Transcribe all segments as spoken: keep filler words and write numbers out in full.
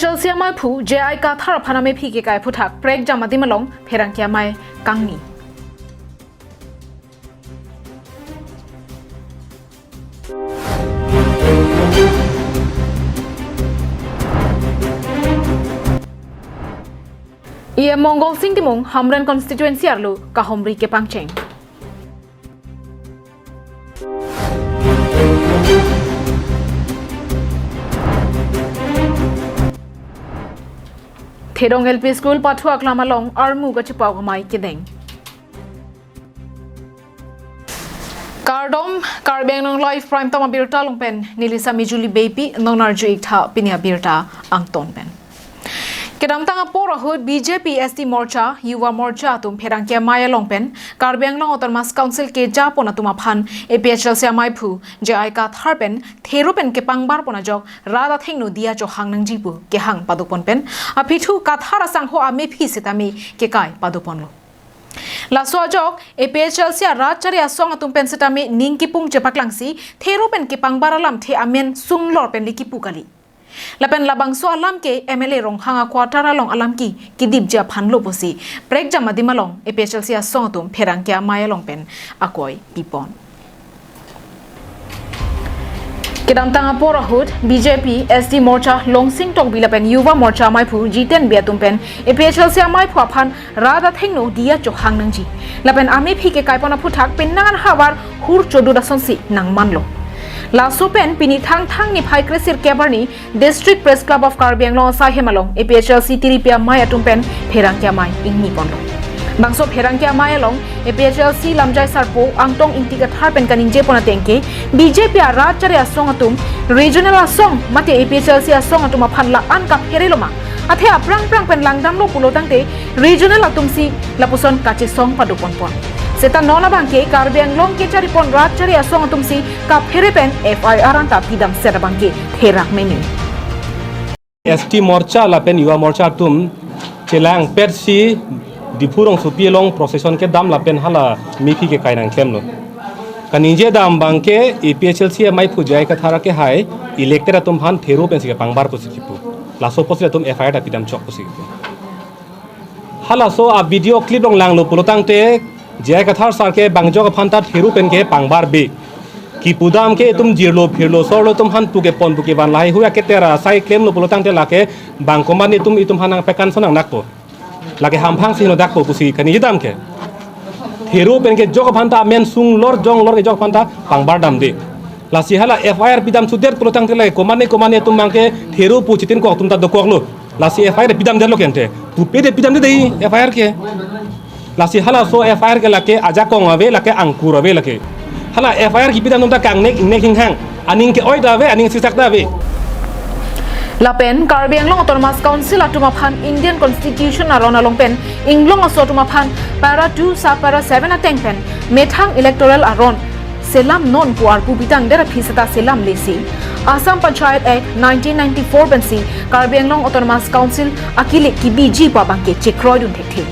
Chelsea amaiphu J I Kathar aphan amephi kekai aphuthak prekjam adim along pherangke amei kangni. E M Mongol Sing Timung Hamren constituency arlo kahomri kepangcheng. Thedong L P School pathu aklam along armu kachepau amei kedeng. Kardom, Karbi Anglong Live Prime Time abirta along pen neli Sami Julie Beypi, non arju-ik tha pini abirta angton pen. Kedamtang apor ahut B J P, S T Morcha, Yuva Morcha atum pherangke amei along pen Karbi Anglong Autonomous Council kejapon atum aphan A P H L C amaiphu J I Kathar pen theru pen kepangbar pon ajok rat athengno diya chohang nangji pu kehang padopon pen aphi thu Kathar asangho amephi setame kekai padoponlo. Laso ajok A P H L C arat chari asong atum pen setame ning kipung chepaklangsi theru pen kepangbar alamthe amen sunglor pen le kipu kali. Lapen labangso alam ke M L A Ronghang a-quarter along alam ke kidipji aphanlo pusi prekjam adim along A P H L C asong atum pherangke amei along pen akoi pipon. Kedamtang apor ahut B J P, S T Morcha, Longsing Tokbi lapen Yuva Morcha amaiphu Jiten Bey atum pen A P H L C amaiphu aphan rat athengno diya chohang nangji lapen amephi kekai pon aphuthak penang an havar hur chodut asonsi nangmanlo. Laso pen pini Thangthang niphai kresirkep arni District Press Club of Karbi Anglong asaihem along A P H L C tiripi amei atum pen pherangke amei ingni ponlo. Bangso pherangke amei along A P H L C lamjai sarpo Angtong Ingti Kathar pen kaningje pon ateng ke B J P arat chari asong atum regional asong mate A P H L C asong atum aphan la-an kaphere loma, athe aphrang phrang pen langdamlo pulo tangte regional atumsi lapuson kachesong padopon pon. Seta non abang ke Karbi Anglong kechari pon rat chari asong atumsi kaphere pen F I R anta pidam set abang ke therak meme. S T Morcha lapen Yuva Morcha atum chelangpetsi Diphu rongsopi along procession kedam lapen hala mephi kekai nangklemlo. Kaningje dam abang ke A P H L C amaiphu J I Kathar ke hai elected atum aphan theru pensi kepangbar pusi kipu. Laso apotsi latum F I R ta pidam chok pusi kipu. Halaso a-video clip along langlo pulo tangte J I Kathar sir ke bang ajok aphan ta theru pen kepangbar ave. Kipu dam ke itum jirlo phirlo sorlo itum aphan pu kepon pu kevan lahai hui aketera sai klemlo pulo tangte lake bang komat itum itum aphan nangpekan son nang nakpo. Lake hamphang si no dakpo pusi kaningje dam ke. Theru pen ke ajok aphan ta amen sunglor jonglor ke ajok aphan ta pangbar damde. Lasi hala F I R pidam sudet pulo tangte lake komat komat atum abang ke theru pu chitin kok atum ta dokoklo. Lasi F I R pidamdetlo kente. Pupe de pidamde dei F I R ke. Lasi halaso F I R ke lake ajakong ave, lake angkur ave lake. Hala F I R kipidam atum ta kangnek ingnek hinghang. Aning ke-oi ta ave, aning siksak ta ave. Lapen Karbi Anglong Autonomous Council atum aphan Indian Constitution aron along pen inglong aso atum aphan para two sub para seven ateng pen methang electoral aron selam non pu arpu pitang der aphi seta selam lesi Assam Panchayat Act nineteen ninety-four pensi Karbi Anglong Autonomous Council akilik kibiji pu abang ke chekroidun thekthe.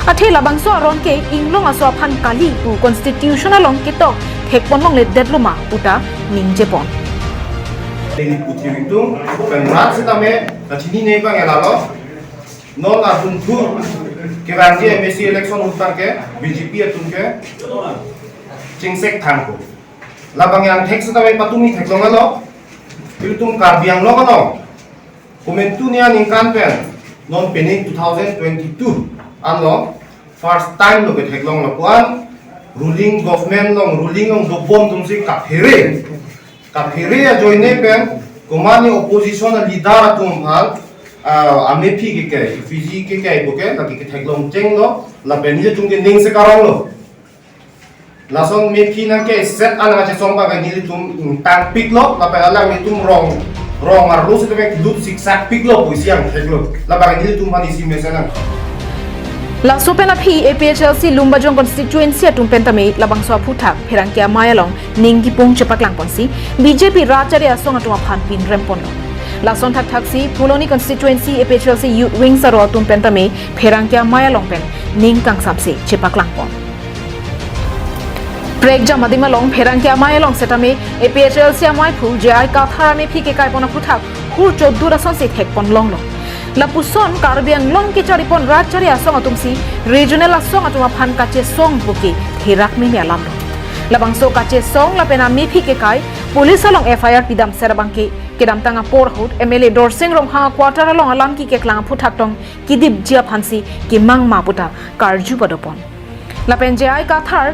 Athe labangso aron ke inglong aso aphan kali pu constitution along ketok thekpon longle detlo ma puta ningjepon. Delhi puthi ringtung, pen rat setame kachinine abang elalo. Non atum thu kevangji M A C election utar ke B J P atum ke chingsek thangko. Labang yang thek setame patumi theklonglo. Ilitum Karbi Anglong along komantu nia ningkan pen non pini two thousand twenty-two anlo first time lo ketheklong lapuan ruling government along ruling along dobom atumsi kaphere kaphere ajoine pen komat ni opposition a leader atum aphan, ah, amephi kekai, Fiji kekai puke, lake ketheklong chenglo, lapen nelitum ke ning se karonglo. Lason mephi nangkeset an nangchesong abang ke nelitum ingtangpiklo, lapen alanglitum rong, rong arlo setame lut siksappiklo pu isi angtheklo. Labang ke nelitum aphan isi mesen nang. Laso pen aphi A P H L C Lumbajong constituency atum pen tame labangso aphuthak pherangke amei along ning kipung chepaklangponsi B J P rat chari asong atum aphan pinrem ponlo. Lason thakthaksi Phuloni constituency A P H L C Youth Wings aro atum pen tame pherangke amei along pen ning kangsamsi chepaklangpon. Prekjam adim along pherangke amei along setame A P H L C amaiphu J I Kathar amephi kekaipon aphuthak hur chodut asonsi thekpon longlo. Lapuson Karbi Anglong kecharipon rat chari asong atumsi regional asong atum aphan kachesong puke therak mimi alam lo. Labangso kachesong lapen amephi kekai police along F I R pidam ser abangke kedamtang apor ahut M L A Dorsing Ronghang a-quarter along alam keklang aphuthak tong kidipji aphansi kemang ma puta karju padopon. Lapen J I Kathar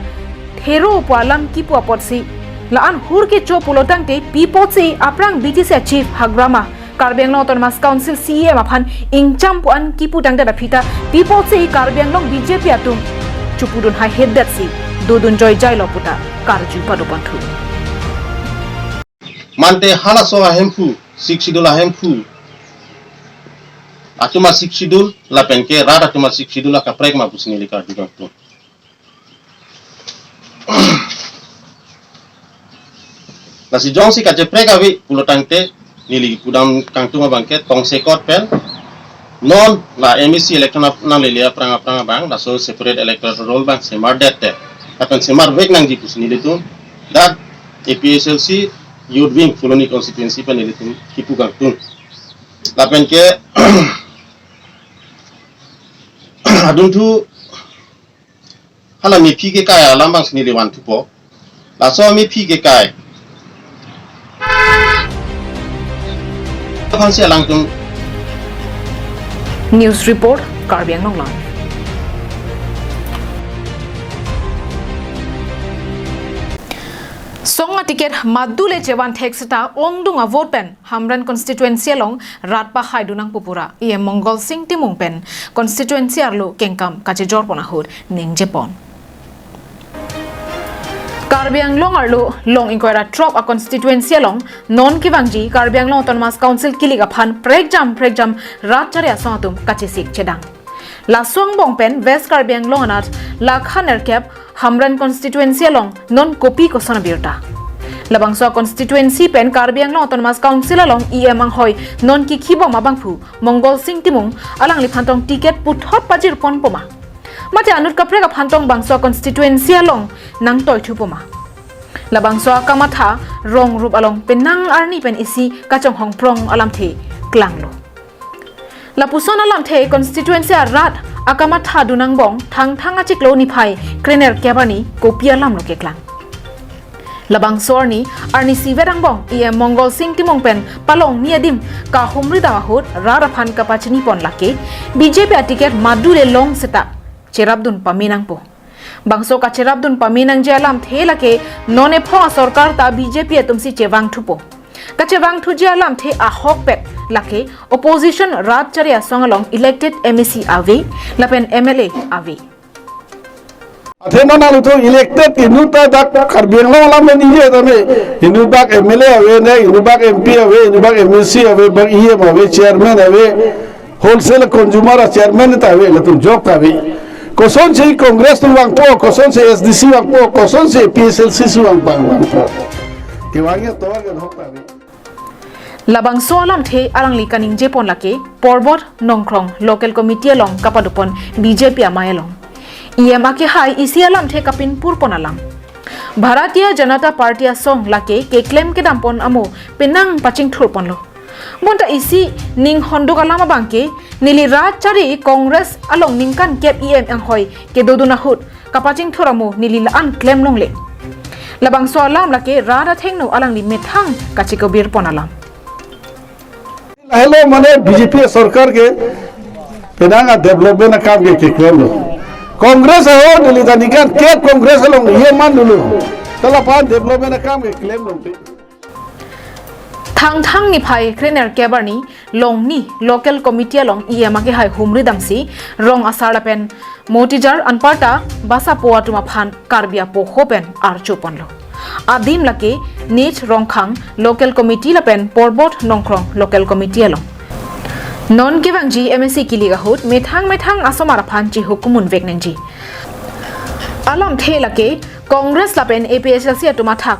thero pu alam kipu apotsi la-an hur kecho pulotangte pi apotsi aphrang B T C chief hagrama Karbi Anglong Autonomous Council C E M aphan ingcham pu an kipu tangdet aphi ta pi apotsi Karbi Anglong B J P atum chupudun hai hetdetsi dodun joijai lo puta karju padopon thu. Mante halaso ahemphu, Sixth Schedule ahemphu atum a-Sixth Schedule lapen ke rat atum a-Sixth Schedule akaprek ma pusi neli karju kangtung. Lasi jongsi kacheprek ave pulotangte neli pudam kangtung abangke tongsekot pen non la M A C election ap-, nanglele aphrang aphrang abang laso separate electoral roll abang semardet te. Lapen semarvek nangji pusi nelitum dak A P H L C Youth Wing Phuloni constituency pen nelitum kipu kangtung. Lapen ke adunthu hala mephi kekai alam abangsi neli vanthupo. Laso mephi kekai aphansi alangtum. News report, Karbi Anglong Live. Song a-ticket madu le chevan thek seta ongdung a-vote pen Hamren constituency along rat pahaidun nangpo pu ra E M Mongol Sing Timung pen constituency arlo kengkam kachejorpon ahut ningjepon. Karbi Anglong arlo long ingkoi ra throk a-constituency along non kevangji Karbi Anglong Autonomous Council kilik aphan prekjam prekjam rat chari asong atum kachesik chedang. Laso angbong pen West Karbi Anglong anat lakha nerkep Hamren constituency along non kopi koson abirta. Labangso constituency pen Karbi Anglong Autonomous Council along E M anghoi non kikhibom abangphu Mongol Sing Timung alangliphan tong ticket puthot pajirponpo ma? Mate anut kaprek aphan tong bangso constituency along nangtoithupo ma? Labangso akamatha rong rup along penang arni pen isi kachonghongprong alamthe klanglo. Lapuson alamthe constituency arat akamatha dun angbong Thangthang achiklo niphai krenerkep arni kopi alam lo keklang. Labangso arni, arnisi vet angbong E M Mongol Sing Timung pen palongni adim kahumri dam ahut rat aphan kapachinipon lake B J P a-ticket madu le long seta cherapdun pame nangpo. Bangso kacherapdun pame nangji alamthe lake non ephong asorkar ta B J P atumsi chevangthupo. Kachevangthuji alamthe ahokpet lake opposition rat chari asong along elected M A C ave lapen M L A ave. Athe non aluto elected inut ta dak Karbi Anglong alam ni ye tame, inut bak M L A ave ne, inut bak M P ave, inut bak M A C ave, bak E M ave, chairman ave, wholesale consumer a-chairman ta ave, latum jok ta ave. Kosonsi Congress atum vangpo, kosonsi S D C vangpo, kosonsi A P H L C atum vangpo, vangpo. Kevangji atovar ke hok ta ave. Labangso alamthe alangli kaningjepon lake Porbot Nongkrong Local Committee along kapadopon B J P amei along. E M akehai isi alamthe kapinpurpon alam. Bharatiya Janata Party asong lake keklem kedampon amo penang pachingthurponlo. Bonta isi ning honduk alam abangke, neli rat chari Congress along ningkan kep E M anghoi kedodun ahut kapachingthur amo neli la-an klem longle. Labangso alam lake rat athengno alangli methang kachikobirpon alam. Lahelo mane B J P sorkar ke penang a-development akam ke keklemlo. Congress ahut neli ta ningkan kep Congress along E M man dolo. Tala pan development akam ke klemlo. Thangthang niphai krenerkep arni longni local committee along E M akehai humri damsi rong asar lapen motijar anparta basapo atum aphan Karbi apoho pen archoponlo. Adim lake Nij Rongkhang local committee lapen Porbot Nongkrong local committee along. Non kevangji M A C kilik ahut methang methang asomar aphan chihukumun vek nangji. Alamthe lake Congress lapen A P H L C atum athak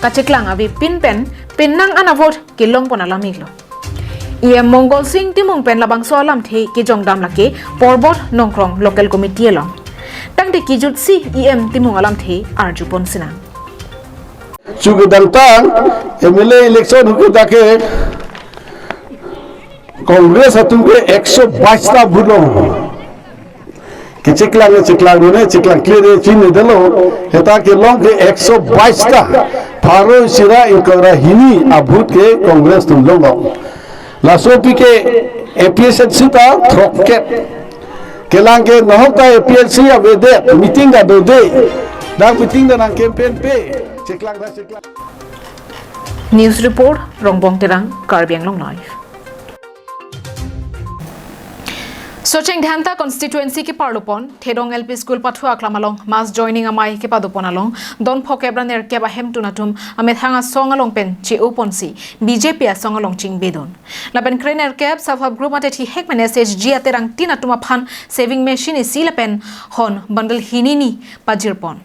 kacheklang avepin pen penang an a-vote kelongpon alam iklo. E M Mongol Sing Timung pen labangso alamthe kejongdam lake Porbot Nongkrong local committee along. Tangte kijutsi E M Timung alamthe arjupon sinang. Chukedangtang M L A election huke dak ke Congress atum ke ekso bais ta vote long. Kecheklang cheklang done, cheklang clear chinine detlo. Heta kelong ke ekso bais ta. Pharo isi ra ingkoi ra hini a-vote ke Congress atum longlo. Laso aphi ke A P H L C ta throkkep. Kelang ke nohok ta A P H L C avedet, meeting ta dode. Dak meeting ta nang campaign pe. Cheklang ta cheklang. News report, Rongbong Terang, Karbi Anglong Live. Socheng Dhenta constituency keparlopon, Thedong L P School pathu aklam along mass joining amei kepadopon along, don phokep ra nerkep ahemtun atum amethang asong along pen che-oponsi B J P asong along chingbedun. Lapen krenerkep self help group mate thihek pen S H G aterangtin atum aphan sewing machine isi lapen hon bundle hini hini pajirpon.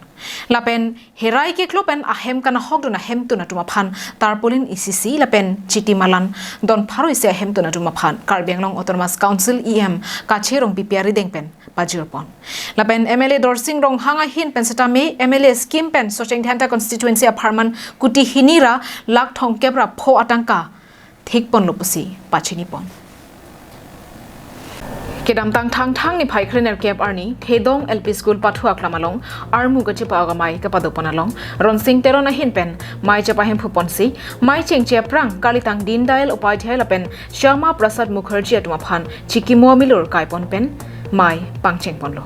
Lapen herai keklo pen ahem kanahokdun ahemtun atum aphan tarpaulin isi isi lapen chiti malan don pharo isi ahemtun atum aphan Karbi Anglong Autonomous Council E M Kache Rongpipi arideng pen pajirpon. Lapen M L A Dorsing Ronghang ahin pen setame M L A scheme pen Socheng Dhenta constituency apharman kuti hini ra lakh thomkep ra pho atangka thikponlo pusi pachinipon. Kedamtang Thangthang niphai krenerkep arni Thedong L P School pathu aklam along armu kachepa-ok amei kepadopon along Ronsing Teron ahin pen mei chepahemphuponsi mei chengche aphrang kalitang Dindayal Upadhyay lapen Shyama Prasad Mukherjee atum aphan chikimo amilur kaipon pen mei pangchengponlo.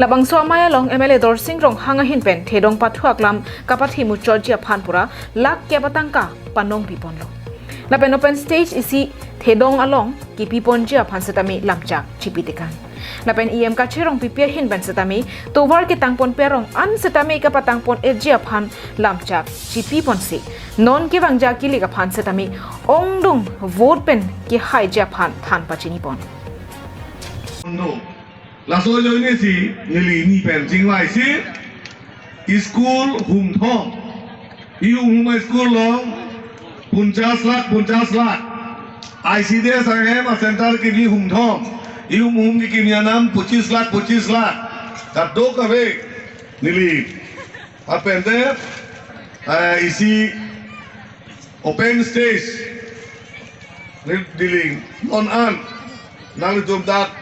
Labangso amei along M L A Dorsing Ronghang ahin pen Thedong pathu aklam kapathi muchotji aphan pura lakh kep atangka panongpiponlo. Lapen open stage isi Thedong along kipiponji aphan setame lamchak chipitekang. Lapen E M Kache Rongpipi ahin pen setame tovar ketangponpe arong an setame kapatangpon-etji aphan lamchak chipiponsi non kevangji akilik aphan setame ongdung vote pen kehaiji aphan than pachinipon. Undo. Laso ajoinesi neli ni pen chingvaisi school humthom. Ihum hum school along punchas lakh, punchas lakh. I C D S ahem a-center kimi humthom. Ihum hum kimi anam pochis lakh, pochis lakh. Kadokave neli. Apente, eh, isi open stage, neli diling non an nanglitum dak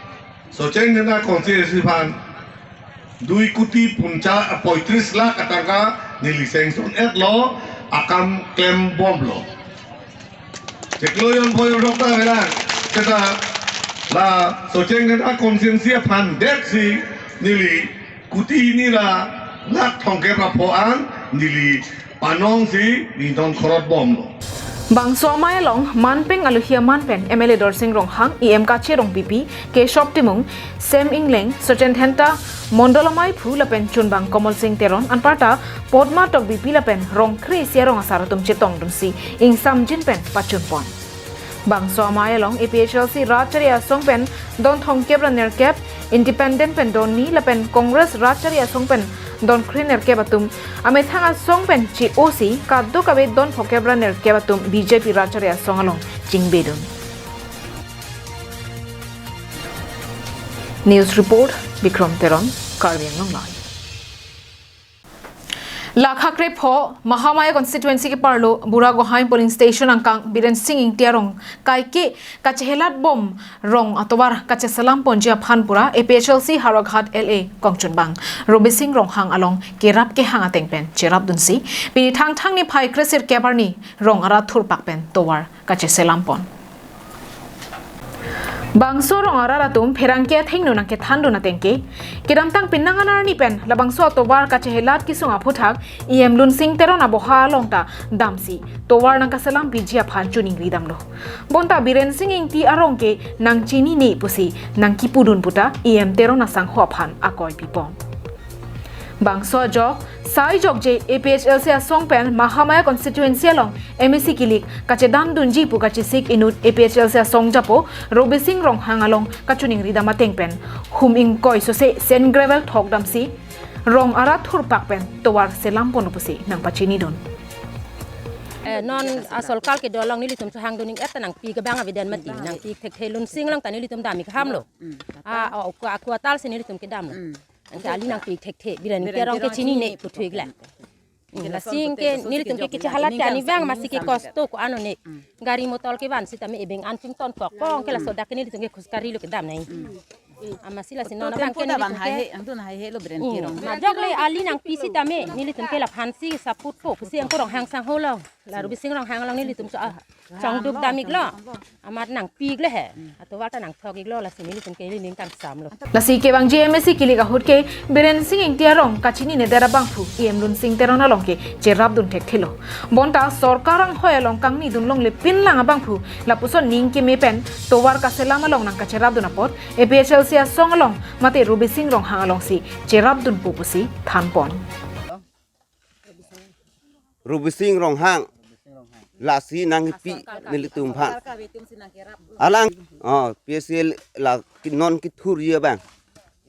Socheng Dhenta constituency aphan dui kuti puncha, poitris lakh atangka neli sanction-etlo, akam klembomlo. Chiklo jon pho jon rok ta velang. Seta la Socheng Dhenta constituency aphan detsi neli kuti hini ra lakh thomkep ra pho an neli panongsi ningtong khorot bomlo. Bangso amei along manpeng aluhi aman pen M L A Dorsing Ronghang, E M Kache Rongpipi, Keshop Timung, Sem Engleng, Socheng Dhenta, Mondol ameiphu lapen chunbang Komol Sing Teron anparta Potma Tokbipi lapen Rongkre isi arong asar atum chetongdunsi ingsamjin pen pachunpon. Bangso amei along A P H L C rat chari asong pen don thomkep ra nerkep, independent pen don ni lapen Congress rat chari asong pen don krenerkep atum amethang asong pen che-osi kadokave don phokep ra nerkep atum B J P rat chari asong along chingbedun. News report, Bikram Teron, Karbi Anglong Live. Lakha krepho Mahamaya constituency keparlo Buragohain polling station angkang Biren Sing Ingti arong kaike kachehelatbom rong atovar kacheselamponji aphan pura A P H L C Howraghat L A kongchunbang Robising Ronghang along kerap kehang ateng pen cherapdunsi pini Thangthang niphai kresirkep arni rong arat thurpak pen tovar kacheselampon. Bangso rong arat atum pherangke athengno nangkethandun ateng ke, kedamtang penang anerni pen labangso atovar kachehelat kesung aphuthak E M Lunsing Teron aboha along ta damsi tovar nangkaselampiji aphan choningridamlo. Bonta Biren Sing Ingti arong ke nangchinine pusi nangkipudun puta E M Teron asangho aphan akoi pipon. Bangso ajok, sai jokje A P H L C asong pen Mahamaya constituency along M A C kilik kachedandunji pu kachesik inut A P H L C asong japo Robising Ronghang along kachoningridam ateng pen hum ingkoi sose sand gravel thokdamsi rong arat thurpak pen tovar selampon pusi nangpachinidun. Eh, non asolkal kedo along nelitum chehangdun ning-et ta nangpi kebang avedet mati, nangpi thekthe Lunsing along ta nelitum dam ik hamlo. Ah, oh, aku, aku atal si nelitum kedamlo. Anke ali nangpi thekthe, Biren Biren Terong Terong kechinine chinine puthek la. Hmm, lasi ke nelitum ke kichi halat ke ani bang masi ke kosto ko-an one. Gari motor kevan sitame ebeng an chington kok pong ke laso dak ke nelitum ke khus kari lo kedam nai. Amasi lasi non abang ke nelitum ke. Angtun hai he lo beren Hmm, tirong. Majok le ali nangpi sitame nelitum ke laphan si saput po pusi angko Ronghang sangho lo. La Rubising Ronghang along nelitum so ah, chongduk dam-iklo. Amat nangpi-iklo he. Atovar ta nangthok-iklo lasi nelitum ke ili ning kangsam lo. Lasi kevangji M A C kilik ahut ke Biren Sing Ingti arong kachinine det abangphu E M Lunsing Teron along ke cherapdun thekthelo. Bonta sorkar anghoi along kangnidun longle pinlang abangphu lapuson ning keme pen tovar kaselam along nangkacherapdun apot A P H L C asong along mate Rubising Ronghang alongsi cherapdunpo pusi thanpon. Rubising Ronghang lasi nangpi nelitum aphan. Alang, oh, P S L la ki- non kethurji abang.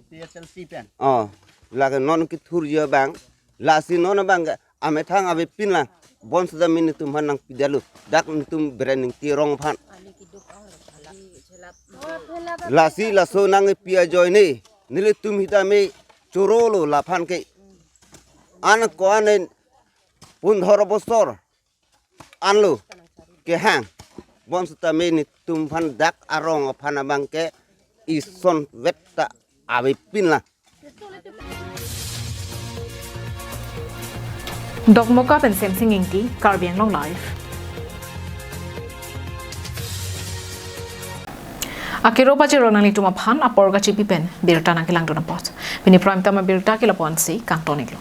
P S L C pen. Oh, la ke non kethurji abang. Lasi non abang ke amethang avepin lang. Bonsita nelitum aphan nangpidetlo. Dak nelitum Biren Ingti arong aphan. Lasi laso nangpi ajoine nelitum sitame chorolo laphan ke. An ko-an en pundhor bosor anlo kehang. Bonsita nelitum aphan dak arong aphan abang ke isonvet ta avepin lang. Dokmoka pen Semsing Ingti, Karbi Anglong Live. Akero pajirlo nanglitum aphan apor kachipi pen birta nangkelangdun apot. Pini prime time abirta ke lapu-ansi kangton-iklo.